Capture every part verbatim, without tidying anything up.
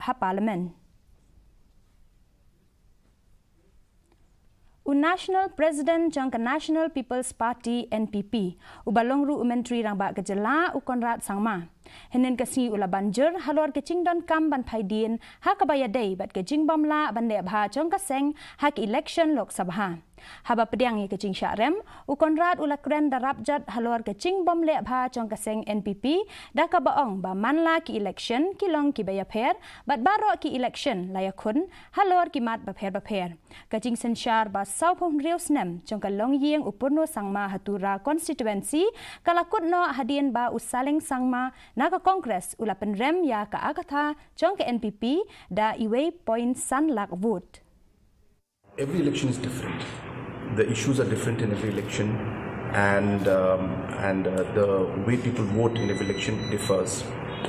ha Parliament. U National President jong ka National People's Party, N P P, uba long ruh u Myntri Rangbah ka jylla, u Conrad Sangma, hynnin ka sngi u la ban jur halor ka jingdonkam ban phai dien ha kaba ïadei bad ka jingbym lah ban leh bha jong ka seng ha ka election Lok Sabha. Haba pdiang ïa ka jingshah rem, u Conrad u la kren da rapjot halor ka jingbym leh bha jong ka seng N P P, da kaba ong ba man la ki election ki long kiba ïapher, bad baroh ki election la ïakhun halor ki mat bapher bapher. Ka jingsynshar ba sawphew hynriew snem jong ka longïing u Purno Sangma ha Tura constituency ka la kut noh hadien ba u Saleng Sangma na ka Congress u la pynrem ïa ka Agatha jong ka N P P da uwei point san lak vote. Every election is different. The issues are different in every election, and um, and uh, the way people vote in every election differs.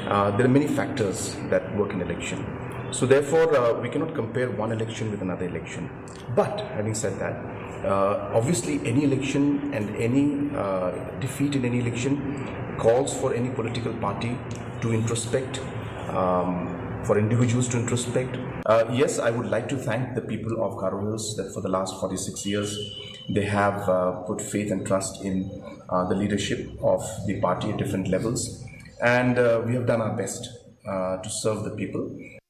Uh, there are many factors that work in election, so therefore uh, we cannot compare one election with another election. But having said that, uh, obviously any election and any uh, defeat in any election calls for any political party to introspect, um, for individuals to introspect. Uh, yes, I would like to thank the people of Garo Hills that for the last forty-six years they have uh, put faith and trust in uh, the leadership of the party at different levels, and uh, we have done our best uh, to serve the people.